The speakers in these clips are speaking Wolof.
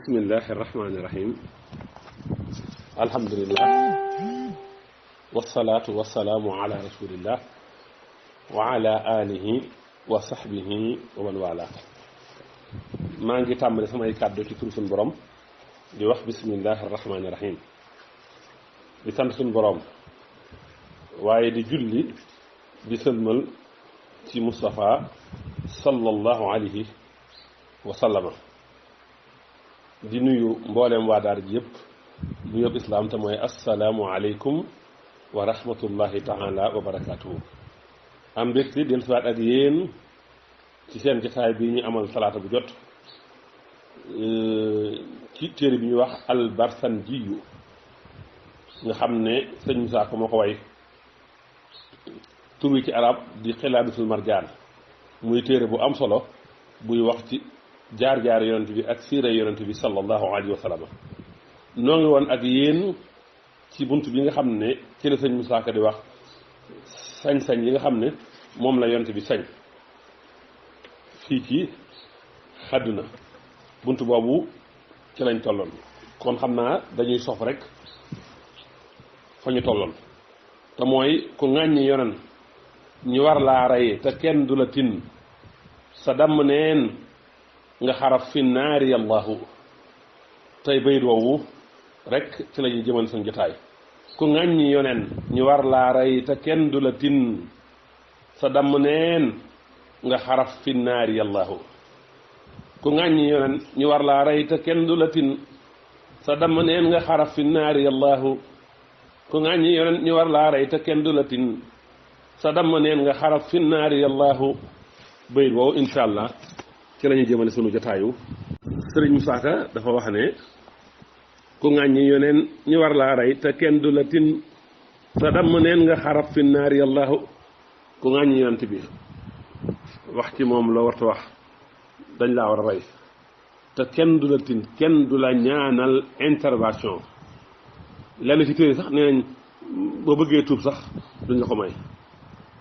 bismillahi irrahmani irrahim alhamdulillah wasalaatu wasalaamu ala rasulillah wa ala alihi wa sahbihi wa man wala maa ngi tàmbali samay kàddu ci tur suñu borom di wax bismillahi irrahmani irrahim di sant suñu borom waaye di julli di sëlmal ci Mustafa sallallahu alayhi wa sallama di nuyu mboolem waa daara ji yëpp bu yëpp islaam te mooy assalaamu aleykum wa rahmatullahi taala wa barakaatuhu am mbégte del siwaat ak yéen ci seen jotaay bi ñu amal salaata bu jot ci téere bi ñuy wax albarsanjiyu nga xam ne sëñ Musaa Ko moo ko way tur wi ci arab di xilaabisul marjaan muy téere bu am solo buy wax ci jaar-jaar yonent bi ak siira yonent bi sallallahu alayhi wa sallam noo ngi woon ak yéen ci bunt bi nga xam ne ci la sëñ Musaa Ka di wax sañ-sañ yi nga xam ne moom la yonent bi sañ fii ci àdduna bunt boobu ci lañ tolloon kon xam naa dañuy sof rek fa ñu tolloon te mooy ku ŋàññi yonen ñu war laa rey te kenn du la tin sa damm neen nga xaraf fi naari yallahu tey bayit woowu rek ci la ñuy jëmal seen jotaay ku ŋàññi yonen ñu war laa rey te kenn du la tin sa damm neen nga xaraf fi naari yallahu ku ŋàññi yonen ñu war laa rey te kenn du la tin sa damm neen nga xaraf fi naari yallahu ku ŋàññi yonen ñu war laa rey te kenn du la tin sa damm neen nga xaraf fi naari yallahu bayit woowu insha allah ci la ñuy jëmale sunu jotaayu sëriñ Musaa Ka dafa wax ne ku ŋàññi yoneen ñu war laa rey te kenn du la tin sa damm neen nga xaraf fi naari yallahu ku ŋàññi yonent bi wax ci moom loo warta wax dañ laa war a rey te kenn du la tin kenn du la ñaanal intervention lenn ci téere sax nee nañ boo bëggee tuub sax duñ la ko may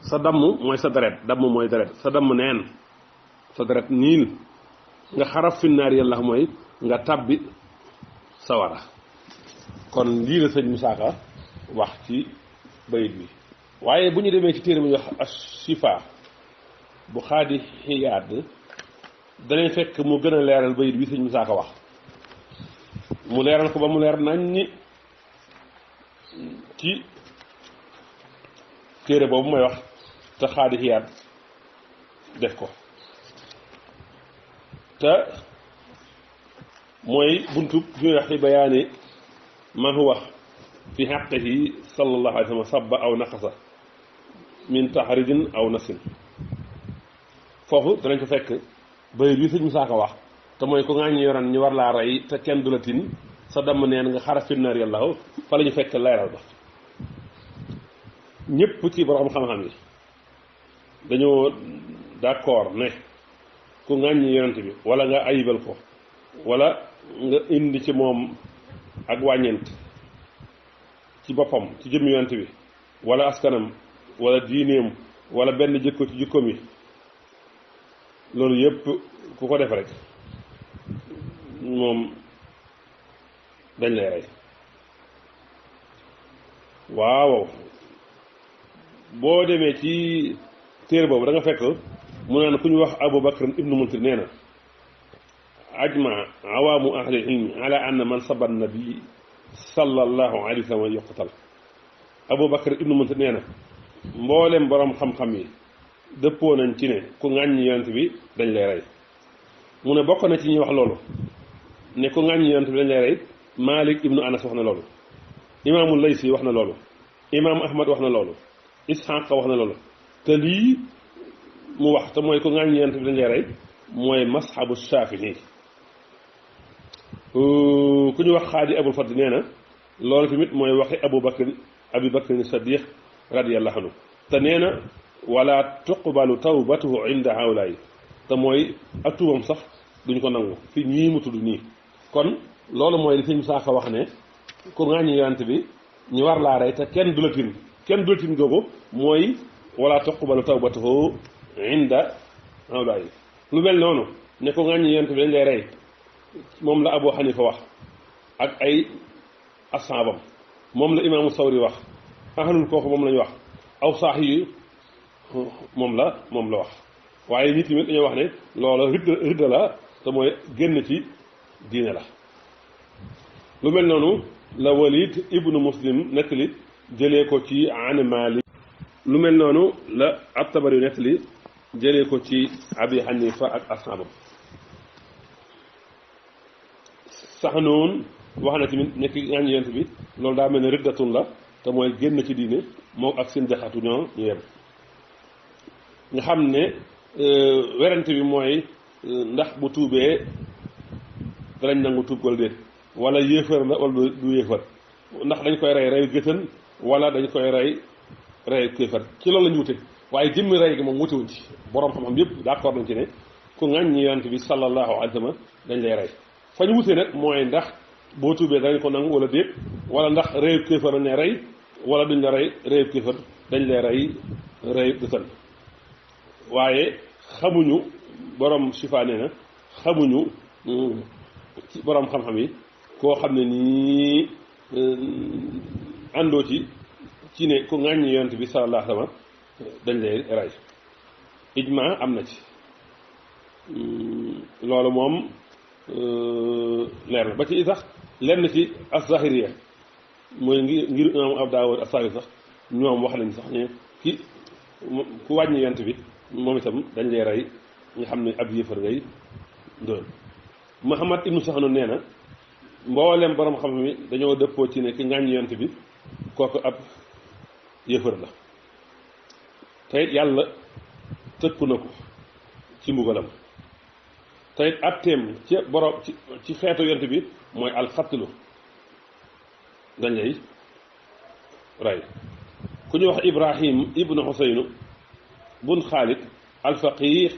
sa damm mooy sa deret damm mooy deret sa damm neen sa deret niil nga xaraf fi naar yàlla mooy nga tàbbi sawara kon lii la sëñ Musaa Ka wax ci bayit bi waaye bu ñu demee ci téere bu ñuy wax as-Shifaa bu Xaadi Xiyaad danañ fekk mu gën a leeral bayit bi sëñ Musaa Ka wax mu leeral ko ba mu leer nañ ni ci téere boobu may wax te Xaadi Xiyaad def ko te mooy buntu bi ñuy wax fi bayaani ma huwa fi xaqihi sallallahu alayhi wa sallam sabba aw naqasa min tahrijin aw nasin foofu danañ ko fekk bayit bi sëñ Musaa Ka wax te mooy ko ŋàññi yoran ñu war laa rey te kenn du la tin sa damm neen nga xaraf fi naar yàlla fa la ñu fekk leeral ba ñëpp ci borom xam-xam yi dañoo d'accord ne ku ŋàññi yonent bi wala nga ayibal ko wala nga indi ci moom ak wàññeent ci boppam ci jëmmi yonent bi wala askanam wala diineem wala benn jikko ci jikkoom yi loolu yëpp ku ko def rek moom dañ lay rey waaw boo demee ci téere boobu da nga fekk mu naan ku ñu wax Abu Bakr ibnu Munzir nee na ajma awaamu ahli ilmi ala anna man saba nabi sallallahu alayhi wa sallam yuqtal Abu Bakr ibnu Munzir nee na mboolem borom xam-xam yi dëppoo nañ ci ne ku ŋàññi yonent bi dañ lay rey mu ne bokk na ci ñuy wax loolu ne ku ŋàññi yonent bi dañ lay rey Malik ibnu Anas wax na loolu imaamul Laysi wax na loolu imaam Ahmad wax na loolu Isxaaq wax na loolu te lii mu wax te mooy ko ŋàññi yonent bi dañ lay rey mooy mashabu Shaafi'i ku ñu wax Xaadi Abul Fadl nee na loolu tamit mooy waxi Abu Bakrin Sadiq radiyallahu anhu te nee na wala tuqbalu tawbatuhu inda hawlaay te mooy ak tuubam sax duñ ko nangu fi ñii mu tudd nii kon loolu mooy li sëñ Musaa Ka wax ne ku ŋàññi yonent bi ñu war laa rey te kenn du la tin googu mooy wala tuqbalu tawbatuhu inda hawlaay lu mel noonu ne ko ŋàññi yonent bi dañ lay rey moom la Abu Hanifa wax ak ay ashaabam moom la imaamu Sawri wax ahlul kooku moom lañu wax aw saax yi moom la wax waaye nit tamit dañoo wax ne loola ridda la te mooy génn ci diine la lu mel noonu la Walid ibnu Muslim nettali jëlee ko ci an Malik lu mel noonu la at-Tabari nettali jëlee ko ci Abi Hanifa ak ashaabam sax noonu wax na tamit nekk ñaañ yent bi loolu daa mel ne riddatun la te mooy génn ci diine moo ak seen jaxatu ñoo ñu yem nga xam ne werante bi mooy ndax bu tuubee danañ nangu tuub wala déet wala yéefar la wala du yéefar ndax dañ koy rey reyu géttan wala dañ koy rey reyu kéefar ci loolu lañu wute waaye jëmmi rey gi moom wutewuñ ci boroom xam-xam yëpp d'accord nañ ci ne ku ŋàññi yonent bi sallallahu alayhi wa sallam dañ lay rey fa ñu wute nag mooy ndax boo tuubee danañ ko nangu wala déet wala ndax reyu kéefar dañ lay rey wala duñ la rey reyu kéefar dañ lay rey reyu géttan waaye xamuñu borom sifa nee na xamuñu ci borom xam-xam yi koo xam ne nii àndoo ci ne ku ŋàññi yonent bi sallallahu alayhi wa sallam dañ lay rey ijma am na ci loolu moom leer na ba ci sax lenn ci az-Zahiriyya mooy ngir imam Abu Daawud as-Sawi sax ñoom wax nañ sax ne ki ku wàññi yonent bi moom itam dañ lay rey nga xam ne ab yéefar ngay doon Muhammad ibnu Saxnu nee na mboolem borom xam mi dañoo dëppoo ci ne ki ŋàññi yonent bi kooku ab yéefar la te it yàlla tëkku na ko ci mbugalam te it atteem ci borom ci xeetu yonent bi mooy alxatlu dañ lay rey ku ñu wax Ibrahim ibnu Xuseynu bun Xaalid alfaqih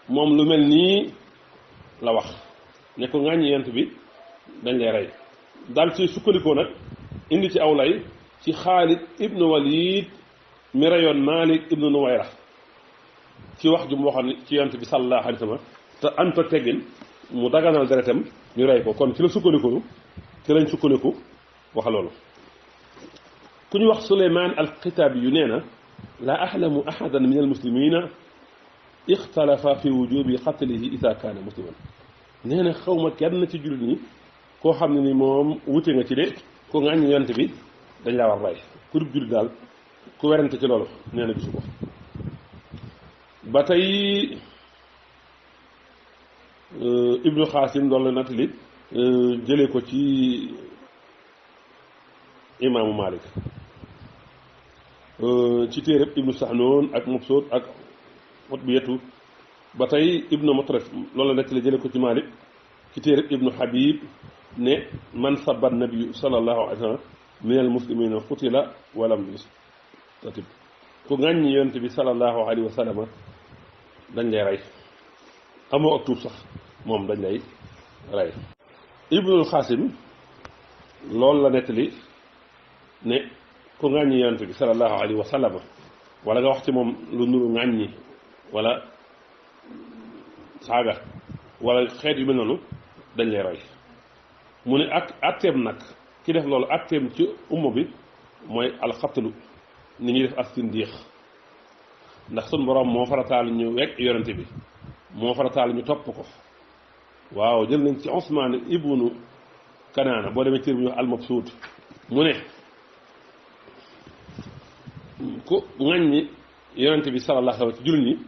moom lu mel nii la wax ne ko ŋàññi yonent bi dañ lay rey daal ci sukkandikoo nag indi ci aw lay ci Xaalid ibnu Walid mi reyoon Malik ibnu Nuwayra ci wax ju mu waxoon ci yonent bi sallallahu alayhi wa sallam te anta teggin mu daganal deretam ñu rey ko kon ci la sukkandiku ci lañ sukkandiku wax loolu ku ñu wax Suleymaan al-Xitaabi yu nee na laa axlamu ahadan min almuslimina ixtalafa fi wujubi qatlihi ida kaana musliman nee na xaw ma kenn ci jullit ñi koo xam ne ni moom wute nga ci de ku ŋàññi yonent bi dañ laa war rey ku dul jullit daal ku werante ci loolu nee na gisu ko ba tey Ibnu Xaasim loolu la nattali jëlee ko ci imaamu Malik ci téereb Ibnu Saxnoon ak Mabsuut ak Utbiyatu ba tey Ibnu Mutraf loolu la nattali jëlee ko ci Malik ci téereb Ibnu Habib ne man sabba nabiyu sallallahu alayhi wa sallam min al muslimina qutila walam yustatib ku ŋàññi yonent bi sallallahu alayhi wa sallam dañ lay rey amoo ak tuub sax moom dañ lay rey Ibnul Xaasim loolu la nettali ne ku ŋàññi yonent bi sallallahu alayhi wa sallam wala nga wax ci moom lu nuru ŋàññi wala saaga wala xeet yu mel noonu dañ lay rey mu ne ak atteem nag ki def loolu atteem ci umma bi mooy alxatlu ni ñuy def as-sindiix ndax sun borom moo farataal ñu wekk yonente bi moo farataal ñu topp ko waaw jël nañ ci Usmaan ibnu Kanaana boo demee téer bu ñu wax al-Mabsuut mu ne ku ŋàññi yonente bi sallallahu alayhi wa sallam ci jullit ñi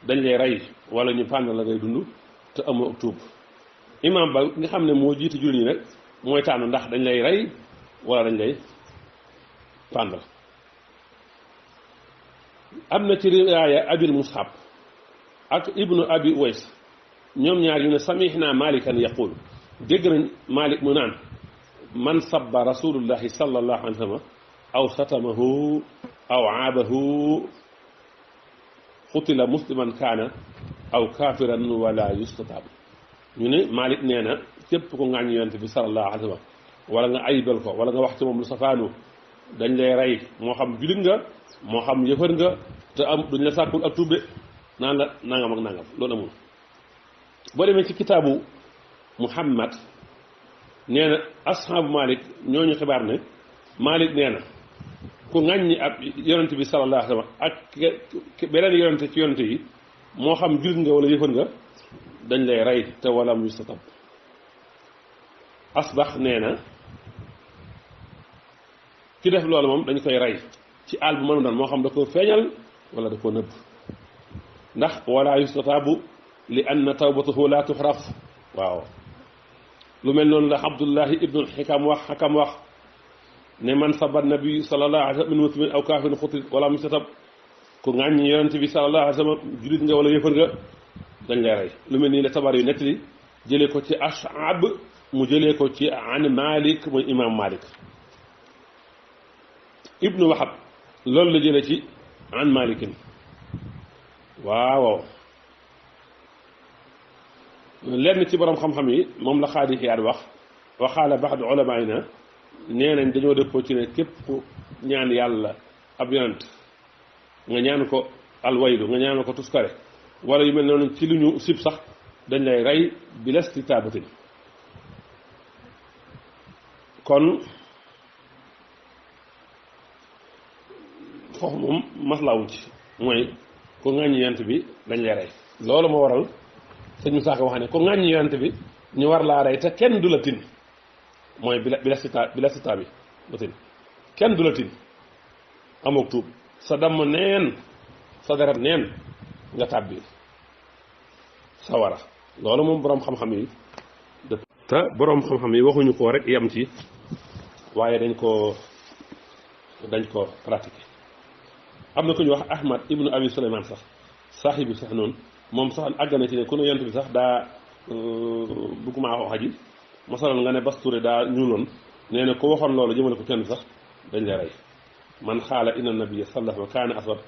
dañ lay rey wala ñu pànd la ngay dund te amoo ak tuub imaam ba nga xam ne moo jiite jullit ñi nag mooy tànn ndax dañ lay rey wala dañ lay pànd am na ci riwaaya abil mushab ak ibnu abi uways ñoom ñaar yu ne samihna malikan yaqul dégg nañ malik mu naan man sabba rasulullahi sallallahu alayhi wa sallam aw satamahu aw aabahu xutila musliman kaana aw kaafiran wala yustatab ñu ne malik nee na képp ko ngaañ yonent bi sallallahu alayhi wa sallam wala nga ayibal ko wala nga wax ci moom lu safaanu dañ lay rey moo xam julit nga moo xam yëfër nga te am duñ la sàkkul ak tubbe naan la nangam ak nangam loolu amul boo demee ci kitaabu Muhammad nee na ashaabu Malik ñooñu xibaar ne Malik nee na ku ŋàññi ab yonente bi sallallahu alayhi wa sallam ak beneen yonente ci yonente yi moo xam jullit nga wala yëfër nga dañ lay rey te wala mu sa tab asbax nee na ki def loolu moom dañ koy rey ci àll bu mënu doon moo xam da ko feeñal wala da ko nëbb ndax wala yustataabu li anna tawbatuhu la tuxraf waaw lu mel noonu la Abdullahi ibnul xikam wax ne man saba nabi sallallahu alayhi wa sallam min muslimin aw kaafirin xutit wala mustatab ku ŋàññi yonente bi sallallahu alayhi wa sallam julit nga wala yëfër nga dañ lay rey lu mel nii la tabar yu nettali jëlee ko ci Ash'ab mu jëlee ko ci an Malik mooy imam Malik ibnu Wahab loolu la jëlee ci an Malikin waaw lenn ci borom xam-xam yi moom la Xaadi Xiyaad wax waxaala baxdu ulamaina nee nañ dañoo dëppoo ci ne képp ku ñaan yàlla ab yonent nga ñaan ko alwaylu nga ñaan ko tuskare wala yu mel noonu ci lu ñu sib sax dañ lay rey bi lasti taabatin kon foofu moom maslaawuñ ci mooy ku ŋàññi yonent bi dañ lay rey loolu moo waral sëñ Musaa Ka wax ne ku ŋàññi yonent bi ñu war laa rey te kenn du la tin mooy bi la sita bi ba tin kenn du la tin amook tuub sa damm neen sa deret neen nga tàbbi sawara loolu moom boroom xam-xam yi te boroom xam-xam yi waxuñu ko rek yem ci waaye dañ ko pratiquer am na ku ñu wax Ahmad ibnu Abi Suleymaan sax saaxibi sax noonu moom sax àgg na ci ne ku ne yonent bi sax daa bëgguma wax ji masalan nga ne Basture daa ñuuloon nee na ko waxoon loolu jëmale ko kenn sax dañ lay rey man xaala inna nabiyya sallallahu alayhi wa sallam kaana aswad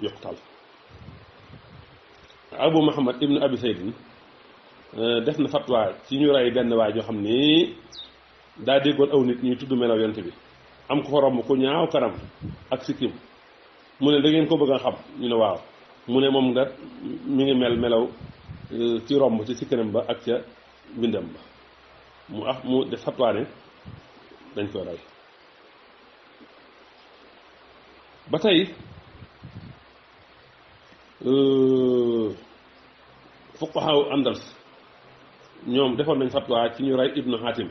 yuqtal Abu Muhammad ibnu Abi Saydin def na fatwa ci ñu rey benn waay joo xam ni daa déggoon aw nit ñuy tudd melaw yonent bi am ko fa romb ku ñaaw kanam ak sikkim mu ne da ngeen ko bëgg a xam ñu ne waaw mu ne moom nga mi ngi melaw ci romb ci sikkanam ba ak ca bindam ba mu def fatwa ne dañ koy rey ba tey fuqahaa Andalus ñoom defoon nañ fatwa ci ñu rey Ibnu Hatim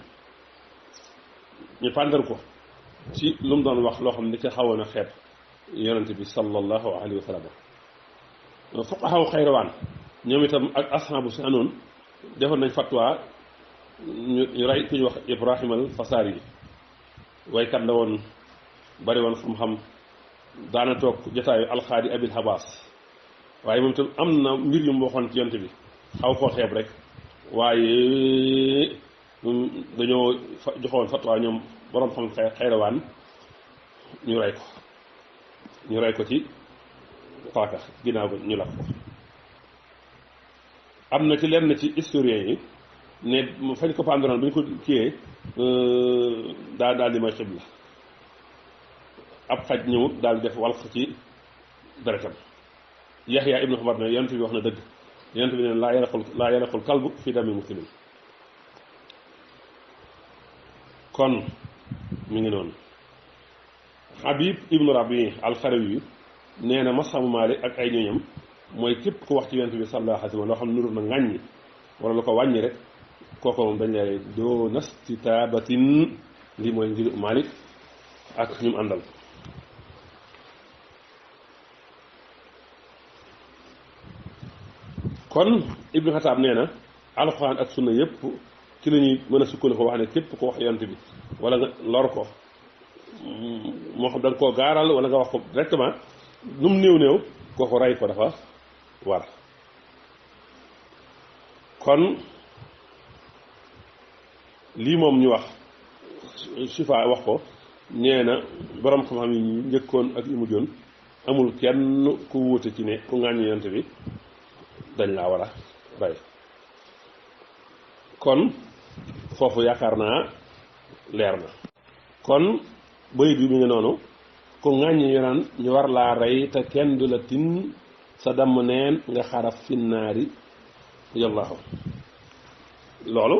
ñu pàndal ko ci lu mu doon wax loo xam ne ca xawoon a xeeb yonente bi sallallahu alayhi wa sallam fuqahaa Xayrawaan ñoom itam ak ashaabu si anoon defoon nañ fatwa ñu rey ku ñu wax Ibrahim al Fasaari yi waykat la woon bari woon xam-xam daana toog jotaayu alxaadi abil habaas waaye moom itam am na mbir yu mu waxoon ci yonte bi xaw koo xeeb rek waaye dañoo joxoon fatwa ñoom boroom xam Xayrawaan ñu rey ko ci paaka ginnaaw ñu lakk ko am na ci lenn ci historien yi ne fañ ko pandoroon bu ñu ko kiyee daal di may xibla ab xaj ñëw daal di def walx ci deretam Yaxya ibnu Xamar ne yonent bi wax na dëgg yonent bi ne laa yaraqul kalbu fi dami muslimin kon mi ngi noonu Habib ibnu Rabi al-Xarawi nee na masxamu Maalik ak ay ñooñam mooy képp ku wax ci yonent bi sallallahu alayhi wa sallam loo xam ne nuru na ŋàññi wala lu ko wàññi rek kooku moom dañ lay doo nastitaabatin lii mooy ngir Maalik ak ñu mu àndal kon Ibnu Xataab nee na alxuraan ak sunna yëpp ci la ñuy mën a sukkandiku wax ne képp ko wax yonent bi wala nga lor ko moo xam da nga koo gaaral wala nga wax ko directement nu mu néew kooku rey ko dafa war kon lii moom ñu wax Shifa wax ko nee na borom xam-xam yi njëkkoon ak yu mujjoon amul kenn ku wuute ci ne ku ŋàññi yonent bi dañ laa war a rey kon foofu yaakaar naa leer na kon bayit bi mi ngi noonu ku ŋàññi yonan ñu war laa rey te kenn du la tin sa damm neen nga xaraf finnaari yallaahu loolu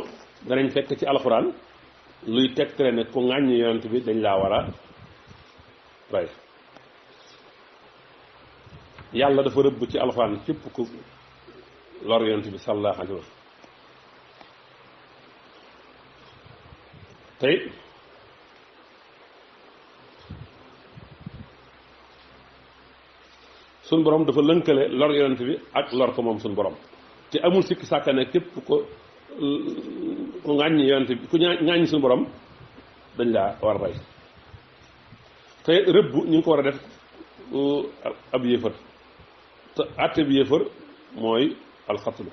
danañ fekk ci alxuraan luy tegtale ne ku ŋàññi yonent bi dañ laa war a rey yàlla dafa rëbb ci alxuraan képp ku lor yonent bi sallallahu alayhi wa sallam tey suñ borom dafa lënkale lor yonent bi ak lor ko moom suñ borom te amul sikki sàkka ne képp ko ku ŋàññi yonent bi ku ŋàññi suñu borom dañ laa war a rey te rëbb ñu ngi ko war a def ab yéefar te àtte bi yéefar mooy alxatlu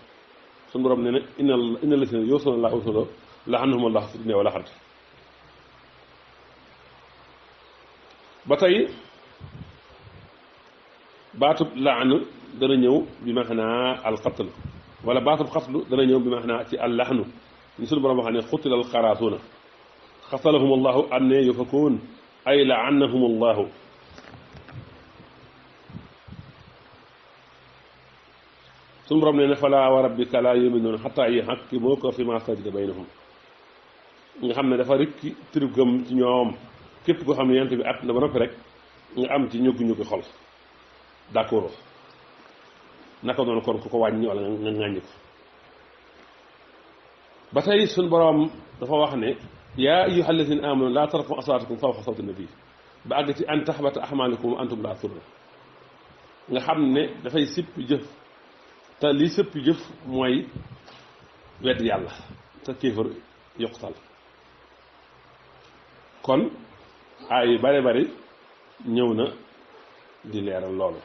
suñu borom nee na inna lasina yuusuuna llaaha wa rasuulahu la'anahum llaahu fi dunya wal aaxirati ba tey baatub laanu dana ñëw bi maxnaa alxatlu wala baatub xatlu dana ñëw bi maxnaa ci allaxnu ñu suñu borom wax ne xutila alxaraasuuna xatalahum allahu anne yufakuun ay laanahum allahu suñu borom ne ne falaa wa rabbika laa yuminuun xataa yuxakkimuuka fiimaa shajara baynahum nga xam ne dafa rikki tirugam ci ñoom képp koo xam ne yonent bi at na ba noppi rek nga am ci ñuggi-ñuggi xol d'accord naka noonu kon ku ko wàññi wala nga ŋàññi ko ba tey suñ boroom dafa wax ne yaa ayyuha allazina amanu laa tarfa'u aswaatakum fawqa sawti nabi ba àgg ci an tahbata a'maalukum wa antum laa tadruun nga xam ne dafay sippi jëf te lii sippi jëf mooy wedd yàlla te kéefër yokkutal kon ay yu bare bari ñëw na di leeral loolu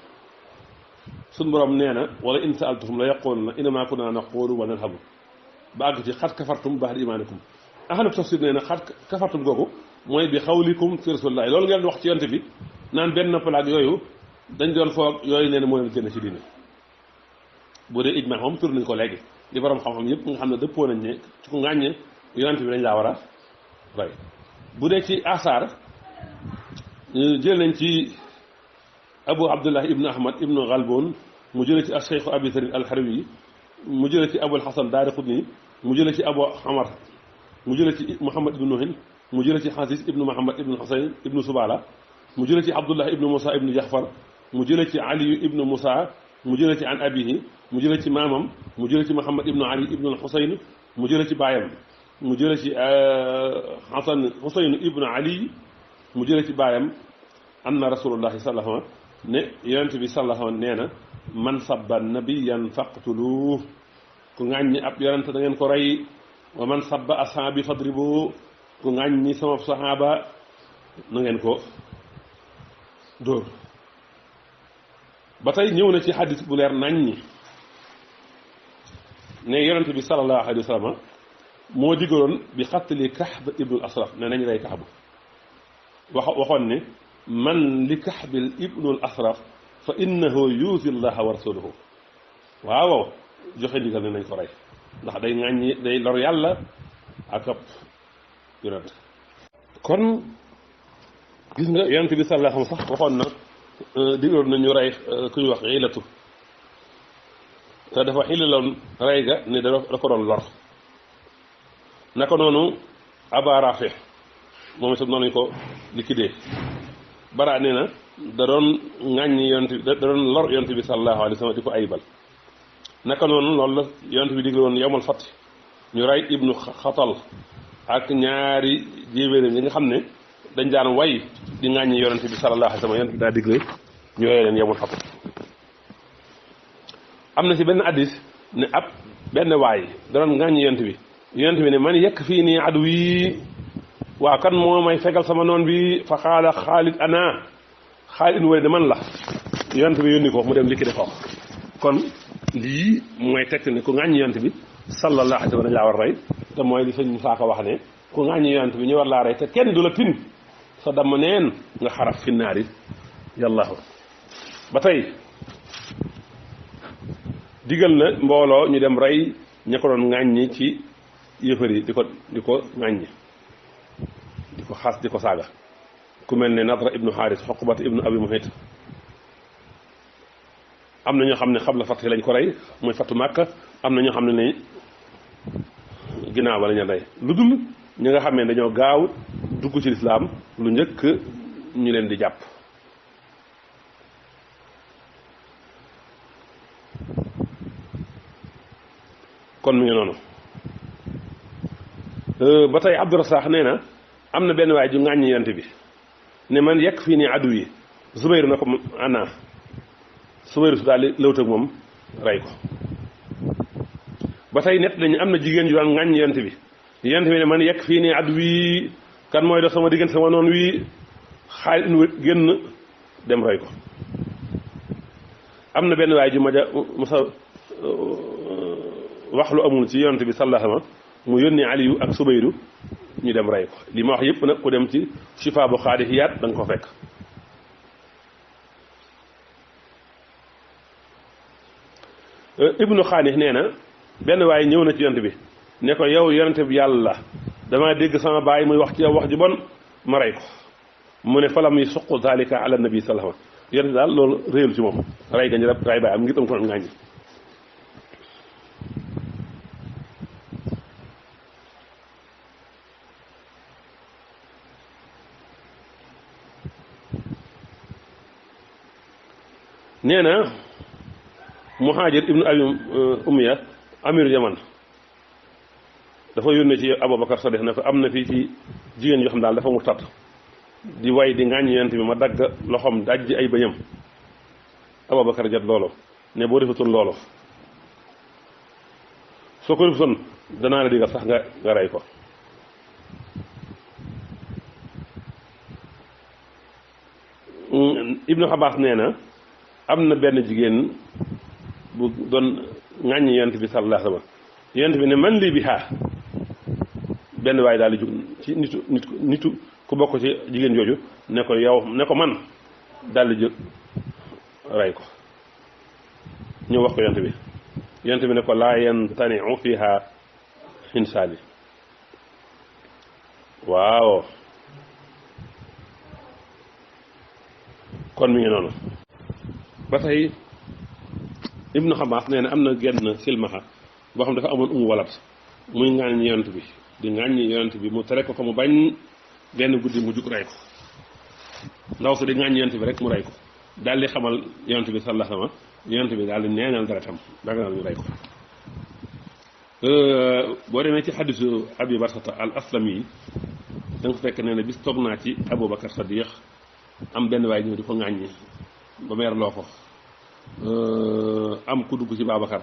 suñ boroom nee na wala in sa'altahum la yaquluna innamaa kunnaa naquudu wa nal'abu ba àgg ci xat kafartum ba'da iimaanikum ahlu tafsir nee na xat kafartum googu mooy bi xawlikum fi rasuulillaahi loolu ngeen wax ci yonent bi naan benn palaag yooyu dañ doon foog yooyu nee na moo leen génn ci diine bu dee ijmaa moom tur nañ ko léegi li borom xam-xam yëpp nga xam ne dëppoo nañ ne ci ku ngàññe yonent bi dañ laa war a rey bu dee ci asaar jël nañ ci abu abdullah ibnu ahmad ibnu galboon mu jële ci acheikh abi sarin alxarwi mu jële ci abul hasan daari xudni mu jële ci abu amar mu jële ci muhammad ibnu nuhin mu jële ci xasis ibnu muhammad ibnu husayn ibnu subala mu jële ci abdullah ibnu musa ibnu jaxfar mu jële ci aliyu ibnu musa mu jële ci an abihi mu jële ci maamam mu jële ci muhammad ibnu ali ibnu husayn mu jële ci baayam mu jële ci hasan husayn ibnu ali mu jële ci baayam anna rasulullahi sallallahu alayhi wa sallam ne yonent bi sallallahu alayhi wa sallam nee na man sabba nabiyan faqtuluuh ku ŋàññi ab yonent da ngeen ko rey wa man sabba ashaabi fadribu ku ŋàññi sama sahaaba na ngeen ko dóor ba tey ñëw na ci xadis bu leer naññi ne yonent bi sallallahu alayhi wa sallam moo digaloon bi xattali Kaxb ibnul Asraf ne nañ rey Kaxb waxoon ne man li Kaxbil ibnul Asraf fa innahu yuuzi llaha wa rasulahu waaw joxe ndigal ne nañ ko rey ndax day ŋàññi day lor yàlla ak ab yonent kon gis nga yonent bi sallallahu alayhi wa sallam sax waxoon na digaloon nañu rey ku ñu wax Xiilatu te dafa xilaloon rey ga ne da ko doon lor naka noonu Aba Rafi moom itam noonu lañu ko liquidé bara nee na da doon ŋàññi yonent bi da doon lor yonent bi sallallahu alayhi wa sallam di ko ayibal naka noonu loolu la yonent bi digle woon yawmal fath ñu rey ibnu xatal ak ñaari jéebéeram yi nga xam ne dañ daan way di ŋàññi yonent bi sallallahu alayhi wa sallam yonent bi daa digle ñu rey leen yawmal fath am na ci benn addis ne ab benn waay da doon ŋàññi yonent bi ne man yekk fii nii adu yi waa kan moo may fegal sama noon bi fa xaala Xaalid ana Xaalid wala de man la yonent bi yónni ko mu dem liquide ko kon lii mooy tekk ne ku ŋàññi yonent bi sallallahu alayhi wa sallam dañ laa war a rey te mooy li sëñ Musaa Ka wax ne ku ŋàññi yonent bi ñu war laa rey te kenn du la tin sa dama neen nga xaraf fi naari yàllaahu ba tey digal na mbooloo ñu dem rey ña ko doon ŋàññi ci yëfër yi di ko ŋàññi di ko xas di ko saaga ku mel ne Nadra ibnu Xaaris Xoqbat ibnu Abi Muhayt am na ñoo xam ne xam la fatt lañ ko rey mooy fattu Màkka am na ñoo xam ne ginnaaw ba la ñu rey lu dul ñi nga xam ne dañoo gaaw dugg ci lislaam lu njëkk ñu leen di jàpp. kon mi ngi noonu ba tey Abdurasaax nee na am na benn waay ju ŋàññi yonent bi ne man yekk fii nii addu yi Zubayr na ko ana Zubayr su daal di lëwt ak moom rey ko. ba tey nett nañu am na jigéen ju daan ŋàññi yonent bi ne man yekk fii nii addu wii kan mooy dox sama diggante sama noonu wii Xaalid génn dem rey ko. am na benn waay ju ma masa wax lu amul ci yonent bi sallallahu alayhi wa sallam mu yónni Aliyu ak Subayru ñu dem rey ko li ma wax yëpp nag ku dem ci Shifaa bu Xaadihiyaat da nga ko fekk. Ibnu Xaanis nee na benn waaye ñëw na ci yonent bi ne ko yow yonent bi yàlla damaa dégg sama baay muy wax ci yow wax ju bon ma rey ko mu ne falam yi suqu zalika ala nabi sallallahu alayhi wa sallam yonent daal loolu réyul ci moom rey gañu rek ray baay am ngir am ko doon ŋàññi. nee na Muhaajir ibnu Abi Umayya amiru Yaman dafa yónnee ci Abubakar Sadiq ne ko am na fii ci jigéen yoo xam daal dafa mu tat di way di ŋàññi yonent bi ma dagg loxoom dajji ay bëñam. Abubakar jot loolu ne boo defutoon loolu soo ko defutoon danaa la digal sax nga rey ko. Ibnu Abbas nee na am na benn jigéen bu doon ŋàññi yonent bi sallallahu alayhi wa sallam yonent bi ne man lii bi xaar benn waaye daal di jug ci nitu ku bokk ci jigéen jooju ne ko yow ne ko man daal di jóg rey ko ñëw wax ko yonent bi ne ko laa yantaniu fiha insaani waaw kon mi ngi noonu. ba tey Ibnu Xabaas nee na am na genn silmaxa boo xam dafa amoon walat muy ŋàññi yonent bi di ŋàññi yonent bi mu tere ko mu bañ benn guddi mu jug rey ko ndaw si di ŋàññi yonent bi rek mu rey ko daal di xamal yonent bi sallallahu alayhi wa sallam yonent bi daal di neenal deretam daganal ñu rey ko. boo demee ci xadisu Abi Barsata al Aslami yi da nga ko fekk nee na bis toog naa ci Abubakar Sadiq am benn waay ñëw di ko ŋàññi ba meer loo ko am ku dugg ci Babacar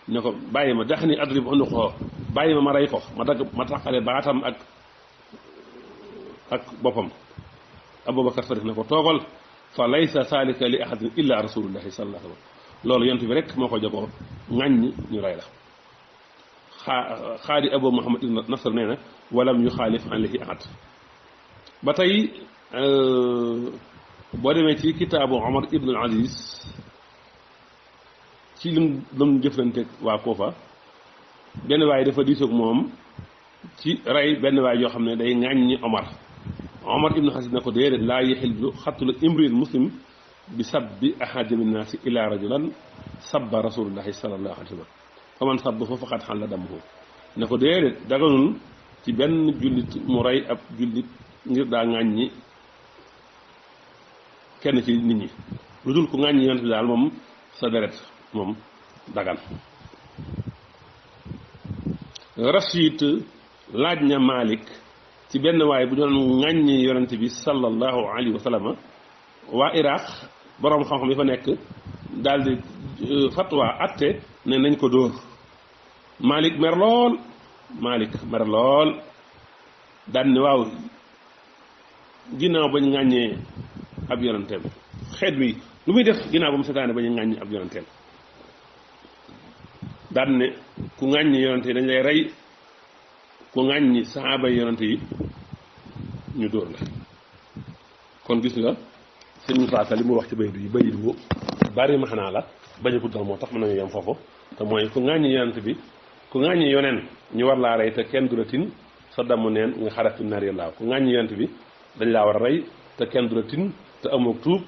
ne ko bàyyi ma dax ni adrib unuqahu bàyyi ma rey ko ma dagg ma taqale baatam ak boppam. Abubakar Sadiq ne ko toogal fa laysa saalika li ahadin illa rasulullahi sallallahu alayhi wa sallam loolu yonent bi rek moo ko jagoo ŋàññi ñu rey la. xaadi Abu Muhammad ibn Nasr nee na walam yuxaalif alayhi ahad. ba tey boo demee ci kitaabu Omar ibn al Aziz ci lim jëflanteeg waa Kuufa benn waay dafa diisoog moom ci rey benn waay yoo xam ne day ŋàññi Omar ibn Aziz ne ko déedéet laa yaxillu xattula imriil muslim bi sabbi ahadi min naasi ila rajulan sabba rasulullahi sallallahu alayhi wa sallam fa man sabbahu faqad xalla damuhu ne ko déedéet daganul ci benn jullit mu rey ab jullit ngir daa ŋàññi kenn ci nit ñi lu dul ku ŋàññi yonent bi daal moom sa deret moom dagan. Rashid laaj na Malik ci benn waaye bu doon ŋàññi yonent bi sallallahu alayhi wa sallam waa Iraq boroom xam-xam yi fa nekk daal di fatwa atte ne nañ ko dóor. Malik mer lool daan ne waaw ginnaaw bañ ŋàññee ab yonenteem xeet wi lu muy def ginnaaw ba mu setaane bañ ŋàññi ab yonenteem daan ne ku ŋàññi yonente yi dañ lay rey ku ŋàññi saxaaba yonente yi ñu dóor la. kon gis nga sëñ Moussa Ka li mu wax ci bayit yi bayit bu bari maxanaa la bañ a guddal moo tax mën nañu yem foofu te mooy ku ŋàññi yonent bi ku ŋàññi yoneen ñu war laa rey te kenn du la tin sa damm neen nga xaratu naar yàllaaw ku ŋàññi yonent bi dañ laa war a rey te kenn du la tin te amook tuub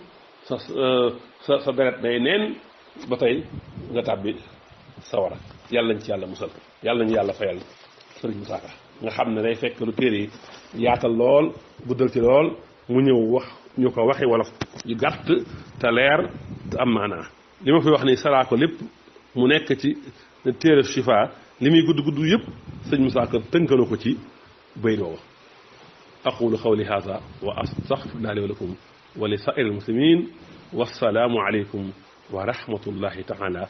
sa deret day neen ba tey nga tàbbi sawara yàlla nañ ci yàlla musal yàlla nañu yàlla fayal sëriñ Musaa Ka nga xam ne day fekk lu téere yi yaatal lool guddal ci lool mu ñëw wax ñu ko waxi wolof yu gàtt te leer te am maanaa li ma fi wax ni saraa ko lépp mu nekk ci téere Chifa li muy gudd gudd yëpp sëñ Musaa Ka tënkana ko ci bayt woowu aqulu qawli haza wa astaghfirullaha li wa lakum wa li saa'iril muslimin wassalaamu aleykum wa rahmatullahi taala